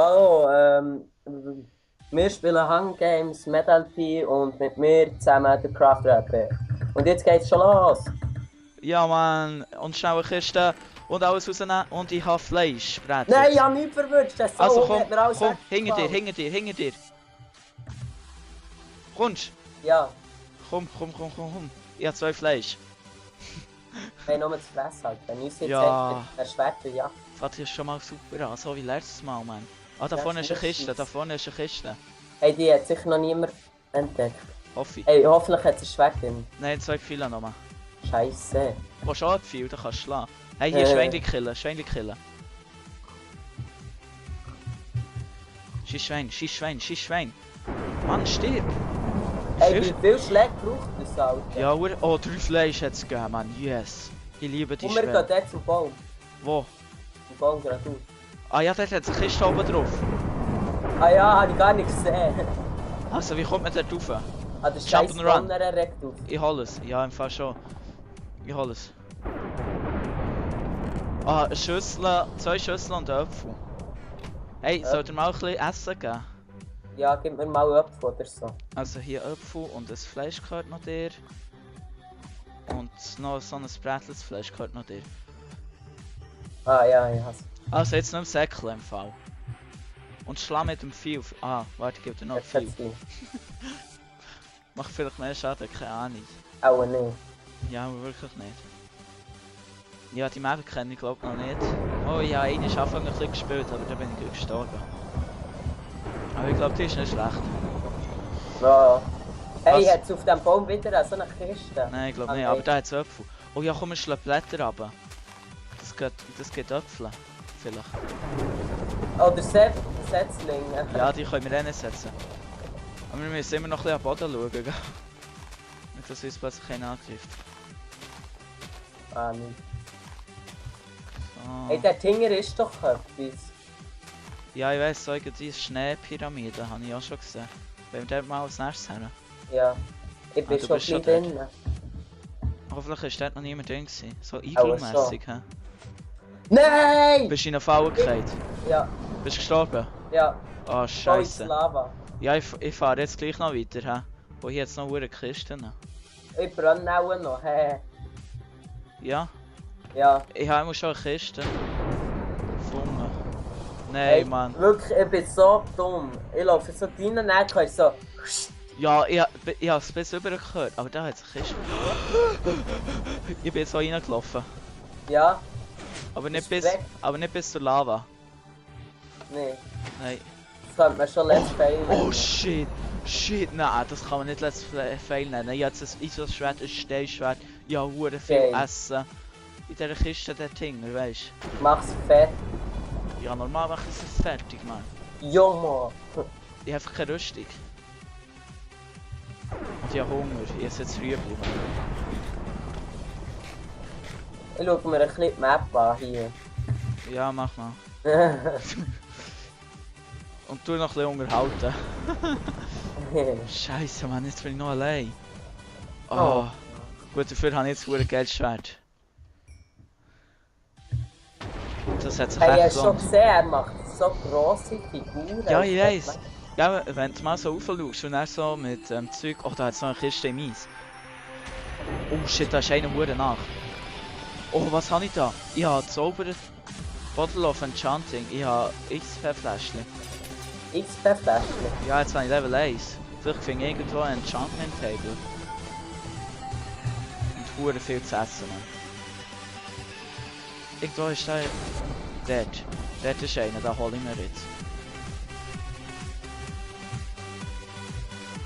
Hallo, wir spielen Hunger Games, Metal P und mit mir zusammen der Craft Rapper. Und jetzt geht's schon los! Ja, Mann. Und schnelle Kiste und alles rausnehmen. Und ich habe Fleisch. Nein, ich Brätelt. habe nichts verwünscht, der Also Sohn komm, hat mir alles komm. Hinter dir, weggeklaut. hinter dir, hinter dir. Kommst? Ja, Komm, komm, komm, komm, komm. Ich habe 2 Fleisch. wir haben nur zu fressen halt. Wenn uns jetzt Ja. echt erschwert, ja. Das ist schon mal super an. So wie letztes Mal, Mann. Ah, da Das vorne ist ist eine nicht Kiste. scheiße. Da vorne ist eine Kiste. Hey, die hat sicher noch niemand entdeckt. Hoffe ich. Hey, hoffentlich hat es Schwert drin. Nein, 2 Pfeile nochmal. Scheisse. Wo schon ein Pfeil, da kannst du schlagen. Hey, hier Schweinchen killen, Schweinchen killen. Schieß Schwein, schieß Schwein, schieß Schwein. Mann, stirb! Hey, wie viel Schläge braucht das, Alter? Ja, oh, 3 Fleisch hat es gegeben, Mann. Yes. Ich liebe die Und wir Schwäne. gehen dort zum Baum. Wo? Zum Baum geradeaus. Ah ja, dort hat es eine Kiste oben drauf. Ah ja, habe ich gar nicht gesehen. Also, wie kommt man dort rauf? Ah, der scheiß Jump and run. Donner regt auf. Ich hol es. Ja, im Fall schon. Ich hol es. Ah, eine Schüssel, 2 Schüsseln und ein Apfel. Hey, sollt ihr mal ein bisschen Essen geben? Ja, gib mir mal Apfel oder so. Also hier Apfel und das Fleisch gehört noch dir. Und noch so ein bräteltes Fleisch gehört noch dir. Ah ja, ich hasse. Also jetzt noch im Säckchen im Fall. Und schlag mit dem Vieh auf. Ah, warte, ich gebe dir noch ein Vieh. Macht vielleicht mehr Schaden, keine Ahnung. Auch nicht. Ja, aber wirklich nicht. Ja, die Map kenne ich glaube noch nicht. Oh ja, eine ist Anfang ein bisschen gespielt, aber da bin ich gestorben. Aber ich glaube, die ist nicht schlecht. Ja. Hey, Was? hat's auf dem Baum wieder so eine Kiste? Nein, ich glaube Ah, nicht, nein. aber da hat es Äpfel. Oh ja, komm, wir schlagen Blätter runter. Das geht Äpfel. Vielleicht. Oder Setzlinge. Ja, die können wir dann setzen. Aber wir müssen immer noch ein bisschen an den Boden schauen, gell? Nicht, dass uns plötzlich keiner angreift. Ah, nicht. So. Hey, der Tinger ist doch etwas. Ja, ich weiss, so diese Schneepyramide habe ich auch schon gesehen. Wollen wir dort mal als nächstes her? Ja. Ich bin du schon bist schon ein bisschen drin. Hoffentlich ist dort noch niemand drin gewesen. So Aber Iglu-mässig, hä? Nein! Bist du in eine Falle gefallen? Ja, Bist du gestorben? ja. Oh, Voll ins Scheiße. Lava. Ja, ich fahre jetzt gleich noch weiter, hä? Wo hier jetzt noch eine Kisten. Ich brenne auch noch. Hey. Ja, Ja. ich habe immer schon eine Kiste gefunden. Nein, Hey, Mann. wirklich, ich bin so dumm. Ich laufe so rein, dann höre ich so. Ja, ich habe es bis übergehört, aber da hat es eine Kiste. Ich bin jetzt so reingelaufen. Ja, Aber nicht, Ist bis, weg. aber nicht bis zur Lava. nee. Nein. Das könnte man schon let's fail. Oh shit! Shit, nein, das kann man nicht Let's Fail nennen. Ich habe jetzt ein Iso-Schwert, ein Steinschwert, ich habe hure viel Geil. Essen. In dieser Kiste der Dinger, weißt Mach's fett. du? Ja, normal mache ich es fertig, Mann. Junge. Ich habe einfach keine Rüstung. Und ich habe Hunger, ich esse jetzt Rüebli, Mann. Ich schaue mir ein bisschen die Map an hier. Ja, mach mal. Und tu noch ein bisschen unterhalten. Scheiße, Mann, jetzt bin ich noch allein. Oh. Gut, dafür habe ich jetzt ein geiles Schwert. Das hat sich Hey, echt hast du schon gelohnt. gesehen, er macht so grosse Figuren. Ja, ich weiss. Ja, wenn du mal so raufschaust und dann so mit Zeug... Oh, da hat es noch eine Kiste im Eis. Oh shit, da ist einer hure nach. Oh, was habe ich da? Ich habe Zauberer... Bottle of Enchanting. Ich habe XP-Fläschchen. XP-Fläschchen. Ja, jetzt bin ich Level 1. Vielleicht finde ich irgendwo ein Enchantment-Table. Und hure viel zu essen, Mann. Irgendwo ist da... Dort. Dort ist einer, da hole ich mir jetzt.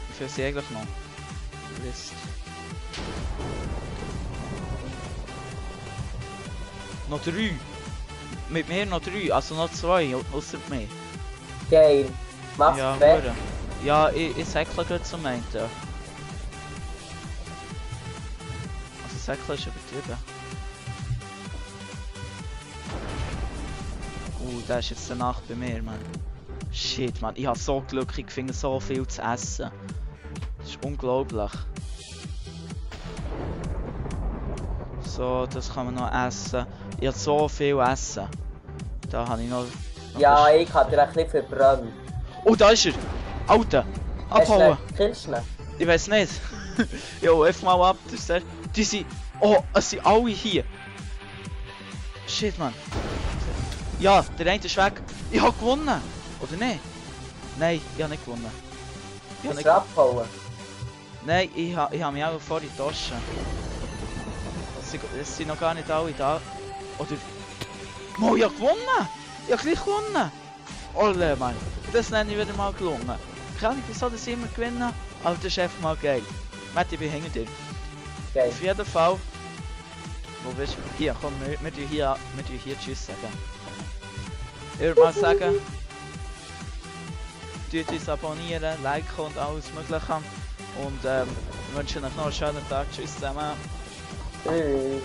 Wie viel sind eigentlich noch? List. Noch 3. Mit mir noch 3, also noch 2, außer mir. Geil. Mach's Ja, fett. hure. Ja, ich säckle gerade zum einen. Also säckle ist übertrieben. Der ist jetzt der Nacht bei mir, Mann. Shit, Mann, ich habe so Glück, ich finde so viel zu essen. Das ist unglaublich. So, das kann man noch essen. Ich habe so viel Essen. Da habe ich noch Ja, ich hab dir ein bisschen verbrannt. Oh, da ist er! Alter! Abhauen! Killst du ihn? Ich weiß nicht. Jo, einfach mal ab. Das ist der. Die sind. Oh, es sind alle hier. Shit, Mann. Ja, der eine ist weg. Ich hab gewonnen! Oder nicht? Nein, ich hab nicht gewonnen. Ich hab Bist nicht... du abgehauen? Nein, ich hab mich auch vor die Tasche. Es sind noch gar nicht alle da. Oder... Oh, ich hab gewonnen! Ich hab gleich gewonnen! Olle, Mann. Das nenne ich wieder mal gelungen. Kann ich wieso das immer gewinnen? Aber das ist einfach mal geil. Matt, ich bin hinter dir. Geil. Auf jeden Fall. Wo bist du? Hier, komm, wir tun hier Tschüss sagen. Ich würde mal sagen, tut uns abonnieren, liken und alles mögliche. Und wünschen euch noch einen schönen Tag. Tschüss zusammen. Tschüss.